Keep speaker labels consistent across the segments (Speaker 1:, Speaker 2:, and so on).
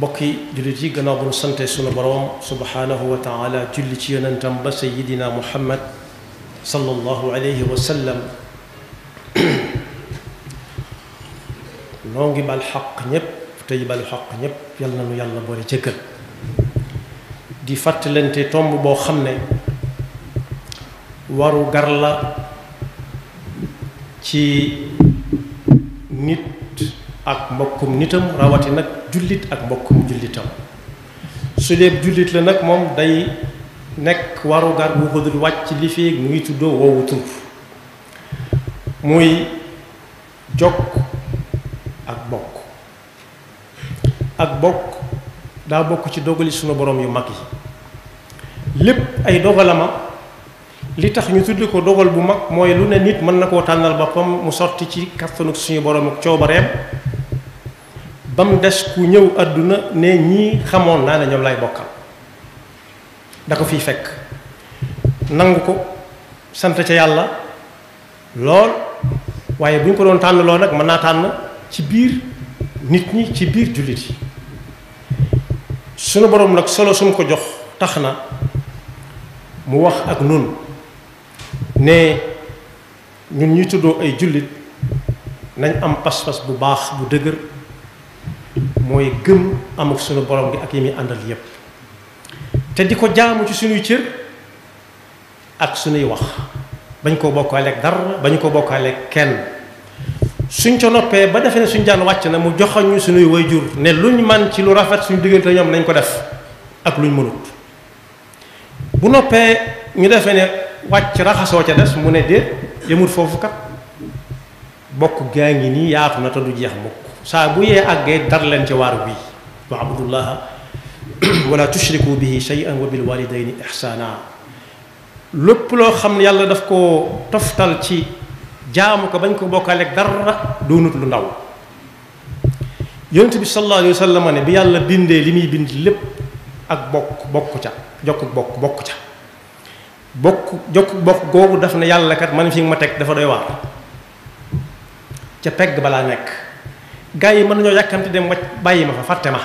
Speaker 1: bokki jullit yi gannaaw bu nu sante sunu boroom subhaanahu wa taala julli ci yonentam ba sayidina muhammad sallallahu alayhi wa sallam noo ngi bal xaq ñépp tey bal xaq ñépp yal na nu yàlla boole jëkkal di fàttalante tomb boo xam ne waru gar la ci nit ak mbokkum nitam rawati nag jullit ak mbokkum jullitam su dee jullit la nag moom day nekk warugar bu ko dul wàcc li fi mu ngi tuddoo woowu tur muy jokk ak bokk daa bokk ci dogali sunu borom yu mag yi lépp ay dogalama li tax ñu tudd ko dogal bu mag mooy lu ne nit mën na koo tànnal boppam mu sotti ci kattanu suñu borom ak coobareem ba mu des ku ñëw àdduna ne ñii xamoon naa ne ñoom lay bokkal da ko fiy fekk nangu ko sant ca yàlla lool waaye bu ñu ko doon tànn lool nag mën naa tànn ci biir nit ñi ci biir jullit yi sunu borom nag solo sumu ko jox tax na mu wax ak nun ne ñun ñuy tuddoo ay jullit nañ am pas-pas bu baax bu dëgër mooy gëm amuk sunu borom gi ak yi muy àndal yépp te di ko jaamu ci sunuy cër ak sunuy wax bañ koo bokkaaleeg dara bañ ko bokkaaleeg kenn suñ ca noppee ba defee ne suñ jaan wàcc na mu joxoñ ñu sunuy wayjur ne luñ man ci lu rafet suñu diggante ñoom nañ ko def ak luñ mënut bu noppee ñu defee ne wàcc raxasoo ca des mu ne déet yemut foofu kat bokk gaa ngi nii yaatu na te du jeex mukk saa bu yee àggee dar leen ci waaru bii wa abudullaha wala tushriku bihi shay'an wa bil walidayni ihsana lépp loo xam ne yàlla daf ko toftal ci jaamu ko bañ ko bokkaaleeg dara doonut lu ndaw yonent bi sallallahu alayhi wa sallam ne bi yàlla bindee li muy bind lépp ak bokk ca jokk bokk ca jokk bokk googu daf ne yàlla kat man fi nga ma teg dafa doy waar ca pegg balaa nekk gaa yi mën nañoo yàkkamti dem wacc bàyyi ma fa fàtte ma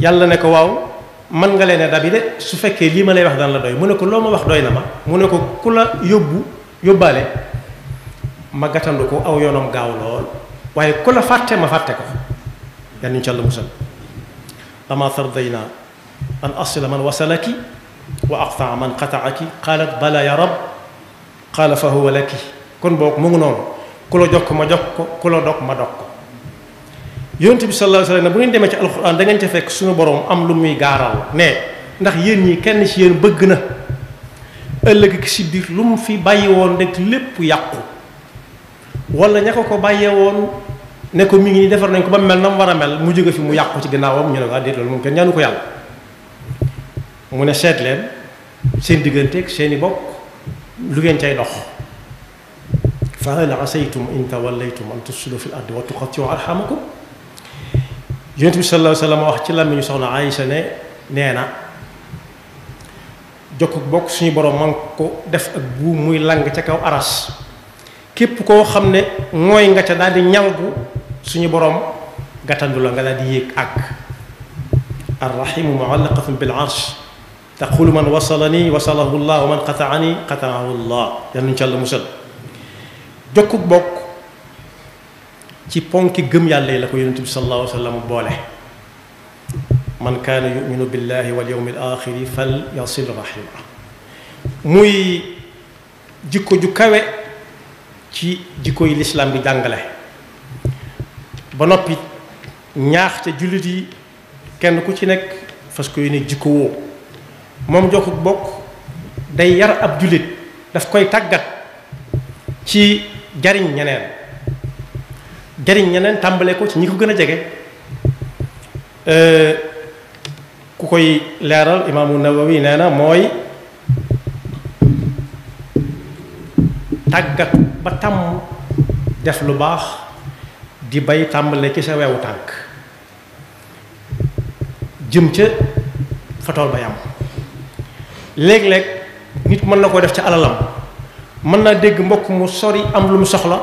Speaker 1: yàlla ne ko waaw man nga leen a dabi de su fekkee lii ma lay wax daan la doy mu ne ko loo ma wax doy na ma mu ne ko ku la yóbbaale ma gàttandu ko aw yoonam gaaw lool waaye ku la fàtte ma fàtte ko yal nañu ci Yàlla musal ama tardayna an asila man wasalaki wa aqtaa man qataaki qaalat bala ya rab qaala fa huwa laki kon boog mu ngi noonu ku la jokk ma jokk ko ku la dog ma dog ko yonent bi sallallahu alayhi wa sallam bu ngeen demee ci alxuraan da ngeen ca fekk suñu borom am lu muy gaaral ne ndax yéen ñi kenn ci yéen bëgg na ëllëg si biir lu mu fi bàyyi woon rek lépp yàqu wala ña ko bàyyee woon ne ko mi ngi defar nañ ko ba mel na mu war a mel mu jóge fi mu yàqu ci ginnaawam ñu ne ko déet loolu moom kenn ñaanu ko yàlla mu ne seet leen seen digganteeg seeni bokk lu ngeen cay dox fa hal asaytum in tawallaytum an tufsidu fil ardi wa tuqatti'u arhamakum yonent bi sallallahu alayhi wa sallam wax ci làmmiñu soxna Aïcha ne nee na jokk bokk suñu borom man ko def ak buum muy lang ca kaw aras képp koo xam ne mooy nga ca daal di ñangu suñu borom gàttandu la nga daal di yéeg àgg arrahimu muallaqatun bil arsh taqulu man wasalani wasalahu llah wa man qataani qataahu llah yal nañu ci Yàlla musal jokk bokk ci ponki gëm yàlla yi la ko yonent bi sallallahu alayhi wa sallam boole man kaana yuminu billahi wal yawmil axiri fal yasil rahima muy jikko ju kawe ci jikko yi lislaam bi jàngale ba noppi ñaax ca jullit yi kenn ku ci nekk fas ko yéene jikko woo moom jokk bokk day yar ab jullit daf koy tàggat ci jariñ ñeneen tàmbale ko ci ñi ko gën a jege ku koy leeral imaamu Nawawi nee na mooy tàggat ba tàmm def lu baax di bay tàmbale ci sa wewu tànk jëm ca fa tool ba yam léeg-léeg nit mën na ko def ca alalam mën naa dégg mbokk mu sori am lu mu soxla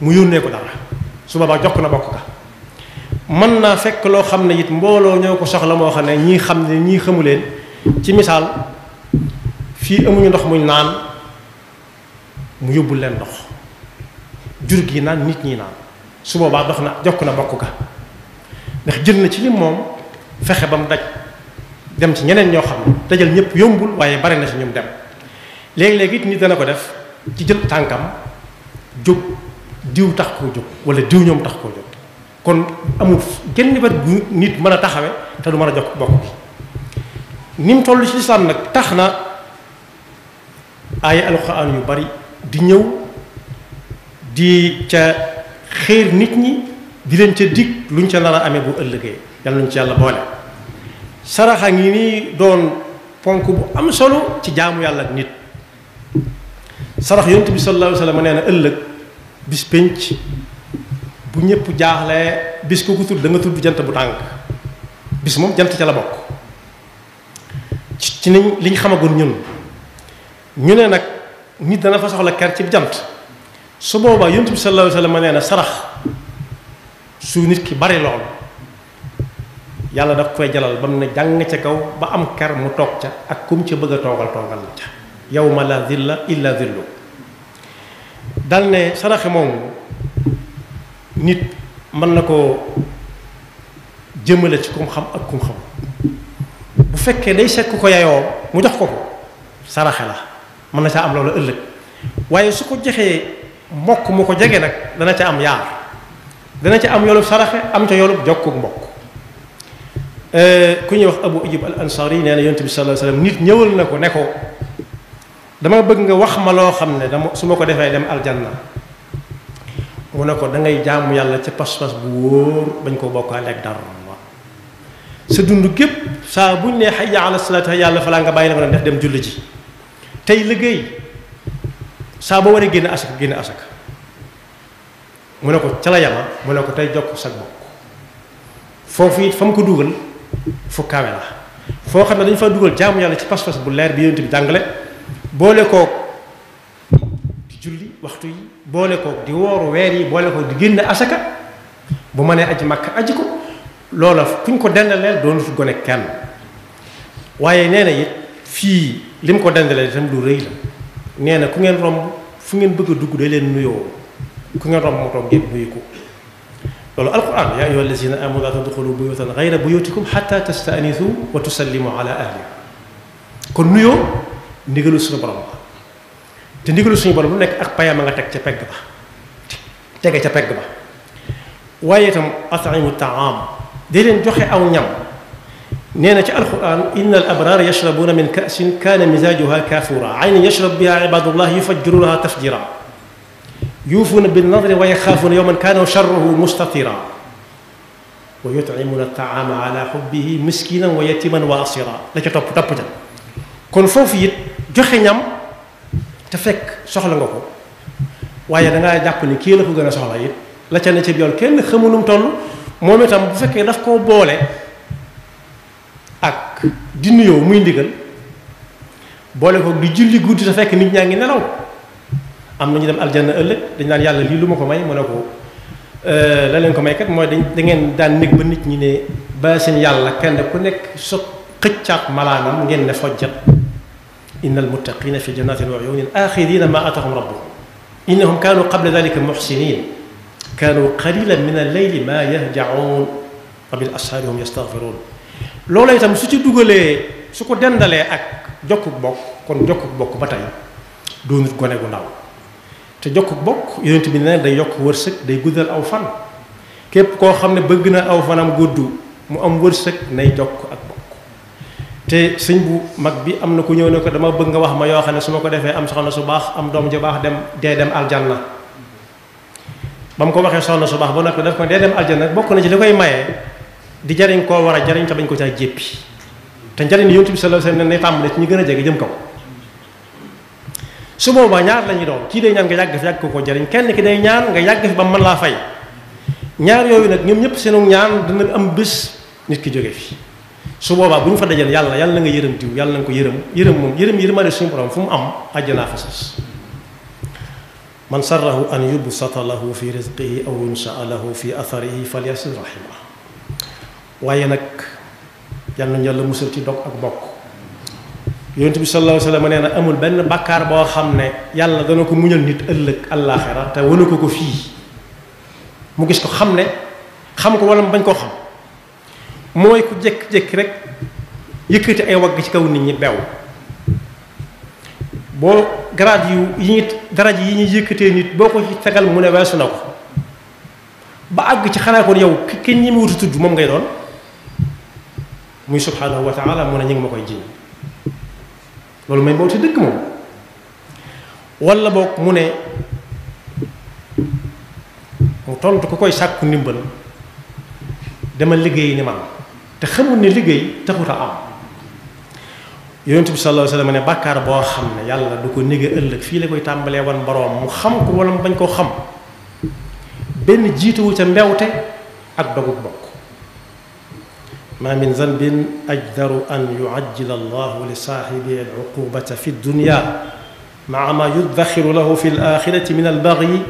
Speaker 1: mu yónnee ko dara su boobaa jokk na bokk ka mën naa fekk loo xam ne it mbooloo ñoo ko soxla moo xam ne ñii xam ne ñii xamu leen ci misaal fii amuñu ndox muñ naan mu yóbbul leen ndox jur gi naan nit ñi naan su boobaa dox na jokk na bokk ga ndax jël na ci lim moom fexe ba mu daj dem ci ñeneen ñoo xam ne dajal ñëpp yombul waaye bari na ci ñoom dem léegi-léegi it nit dana ko def ci jël tànkam jóg diw tax koo jóg wala diw ñoom tax koo jóg kon amul genn wet gu nit mën a taxawe te du mën a jokk bokk bi ni mu toll ci lislaam nag tax na ay alxuraan yu bari di ñëw di ca xéer nit ñi di leen ca dig luñ ca nar a amee bu ëllëgee yàlla nañ ci yàlla boole saraxa ngi nii doon ponk bu am solo ci jaamu yàlla ak nit sarax yonent bi sallallahu alayhi wa sallam nee na ëllëg bis pénc bu ñëpp jaaxlee bis ko tudd da nga tudd jant bu tànk bis moom jant ca la bokk ci niñ liñ xamagoon ñun ñu ne nag nit dana fa soxla ker ci jant su boobaa yonent bi sallallahu alayhi wa sallam nee na sarax su nit ki bari lool yàlla daf koy jalal ba mu ne jàng ca kaw ba am ker mu toog ca ak kum ca bëgg a toogal la ca yawma la zilla illa zillu dal ne saraxe moom nit mën na koo jëmale ci kum xam ak kum xam bu fekkee day sekk ko yayoo mu jox ko saraxe la mën na caa am loolu ëllëg waaye su ko joxee mbokk mu ko jege nag dana ca am yaar dana ca am yoolub saraxe am ca yoolub jokkuk mbokk ku ñuy wax Abu Ayyub al Ansari nee na yonent bi sallallahu alayhi wasallam nit ñëwal na ko ne ko dama bëgg nga wax ma loo xam ne dama su ma ko defee dem aljanna mu ne ko da ngay jaamu yàlla ca pas-pas bu wóor bañ koo bokkaale ak dara sa dund gépp saa buñ ne hayya ala salaati yàlla falaa nga bàyyi na ko def dem julli ji tey liggéey saa boo waree génne asaka mu ne ko ca la yama mu ne ko tey jokk sag bokk foofu it fa mu ko dugal fu kawe la foo xam ne dañu fa dugal jaamu yàlla ci pas-pas bu leer bi yonent bi jàngale boole kook di julli waxtu yi boole kook di wooru weer yi boole kook di génne asaka bu mënee aji Makka aji ko loola kuñ ko dendaleel doonu fi gone kenn waaye nee na it fii li mu ko dendaleel itam lu rëy la nee na ku ngeen romb fu ngeen bëgg a dugg day leen nuyoo ku ngeen romb mu toog ngeen nuyu ko loolu alquran yaa ayyuha allazina amanu laa tadxulu buyutan gayra buyutikum xatta tastanisu wa tusallimu ala ahliha kon nuyoo ndigalu suñu borom la te ndigalu suñu borom lu nekk ak payama nga teg ca pegg ba tege ca pegg ba waaye itam at'imu taam day leen joxe aw ñam nee na ci alquran inna al abrara yashrabuna min ka'sin kaana mizajuha kafura aynan yashrab biha ibadullah yufajjirunaha tafjira yuufuuna bin nadri wa yaxaafuuna yawman kaana sharruhu mustatira wa yut'imuna at-ta'ama ala hubbihi miskinan wa yatiman wa asira la ca topp ca kon foofu it joxe ñam te fekk soxla nga ko waaye dangaa jàpp ni kii la ko gën a soxla it la ca ne ci yool kenn xamu nu mu toll moom itam bu fekkee daf koo boole ak di nuyoo muy ndigal boole ko di julli guddi te fekk nit ñaa ngi nelaw am na ñu dem aljanna ëllëg dañ naan yàlla lii lu ma ko may mu ne ko la leen ko may kat mooy da ngeen daan nekk ba nit ñi ne ba seen yàlla kenn ku nekk so xëccaat malaanam ngeen ne fojjat inna almuttaqina fi jannatin wa uyunin axirina ma atahum rabbuhum innahum kaanu qabla dalika muxsinin kaanu qalilan min alleyli ma yahjaun wa bil ashaari hum yastaghfirun loola itam su ci dugalee su ko dendalee ak jokkuk bokk kon jokkuk bokk ba tey doonut gone gu ndaw te jokkuk bokk yonent bi ne day yokk wërsëg day guddal aw fan képp koo xam ne bëgg na aw fanam gudd mu am wërsëg nay jokk ak bokk te sëñ bu mag bi am na ku ñëw ne ko dama bëgg nga wax ma yoo xam ne su ma ko defee am soxna su baax am doom ju baax dem aljanna ba mu ko waxee soxna su baax ba noppi daf ko dee dem aljanna bokk na ci li koy mayee di jariñ koo war a jariñ te bañ ko caa jéppi te njariñ yonent bi sallallahu alayhi wasallam ne tàmbale ci ñu gën a jege jëm kaw su boobaa ñaar la ñuy doon kii day ñaan nga yàgg fi yàgg ko jariñ kenn ki day ñaan nga yàgg fi ba mën laa fay ñaar yooyu nag ñoom ñëpp seenu ñaan dina am bés nit ki jóge fi su boobaa bu ñu fa dajal yàlla na nga yërëm diw yàlla na nga ko yërëm moom yërëmaale suñu borom fu mu am àjjanaa fa sas man sarrahu an yubsata lahu fi rizqihi aw yunsaa lahu fi atharihi falyasil rahima waaye nag yal nañu yàlla musal ci dog ak bokk. yonent bi sallallahu alayhi wa sallam nee na amul benn bàkkaar boo xam ne yàlla dana ko muñal nit ëllëg àllaaxira te wane ko fii mu gis ko xam ne xam ko wala mu bañ koo xam mooy ku jékki-jékki rek yëkkati ay wagg ci kaw nit ñi bew boo garaat yi daraj yi ñuy yëkkatee nit boo ko ci tegal mu ne weesu na ko ba àgg ci xanaa kon yow kenn ñi mu wutu tudd moom ngay doon muy subhanahu wa taala mu ne ñu ngi ma koy jiñ loolu may mbawti dëkk moom wala boog mu ne mu tontu ku koy sàkku ndimbal dama liggéey ni man te xamul ne liggéey taxut a am yonent bi sallallahu alayhi wa sallam ne bàkkaar boo xam ne yàlla du ko nége ëllëg fii la koy tàmbalee wan boroom mu xam ko wala mu bañ koo xam benn jiituwu ca mbewte ak dogub bokk ma min zanbin ajdaru an yuajjila allahu li saaxibi al-uqubata fi dunya maa ma yuddaxiru lahu fi al-axirati min al-bagyi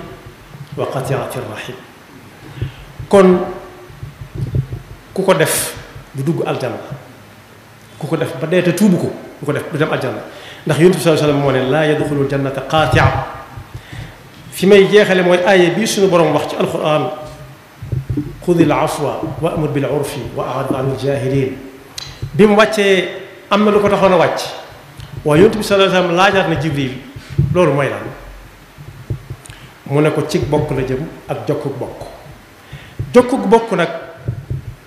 Speaker 1: wa qatiati rahim kon ku ko def du dugg aljanna ku ko def ba dee te tuubu ko ku ko def du dem aljanna ndax yonent bi sallallahu alayhi wa sallam moo ne laa yadxulul jannata qaatia fi may jeexale mooy aaya bii suñu borom wax ci alquran xudil afwa wa amur bil urfi wa a'rid anil jaahiliin bi mu wàccee am na lu ko taxoon a wàcc waaye yonent bi sallallahu alayhi wa sallam laajaat na Jibril loolu mooy lan mu ne ko cig bokk la jëm ak jokkuk bokk nag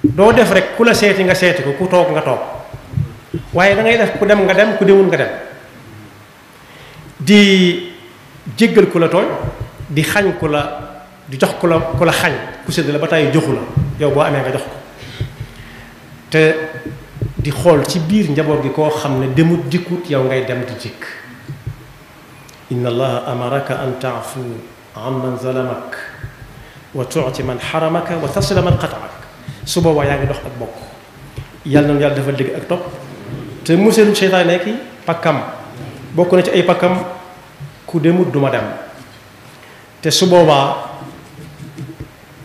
Speaker 1: doo def rek ku la seeti nga seeti ko ku toog nga toog waaye da ngay def ku dem nga dem ku demul nga dem di jéggal ku la tooñ di xañ ku la di jox ku la xañ ku sédd la ba tàyyi joxu la yow boo amee nga jox ko te di xool ci biir njaboot gi koo xam ne demut dikkut yow ngay dem di dikk inna allaha amaraka an taafu an man zalamak wa tuuti man xaramaka wa tasila man qataak su boobaa yaa ngi dox ak bokk yàlla na yàlla dafa dégg ak topp te muselu seytaane ki pakkam bokk na ci ay pakkam ku demut duma dem te su boobaa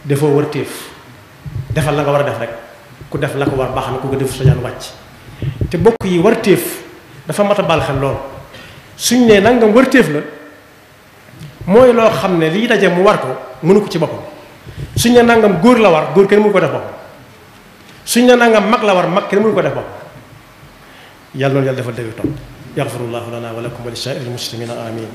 Speaker 1: defoo wërtéef defal la nga war a def rek ku def la ko war baax na ku ko def sa jaan wàcc te bokk yi wërtéef dafa mat a baal xel lool suñ ne nangam wërtéef la mooy loo xam ne lii daje mu war ko mënu ko ci boppam suñ ne nangam góor la war góor kenn mënu ko def boppam suñ ne nangam mag la war mag kenn mënu ko def boppam yàlla noonu yàlla defal dëgg topp yaxfirullahu lana wa lakum wa li saa'iril muslimina amin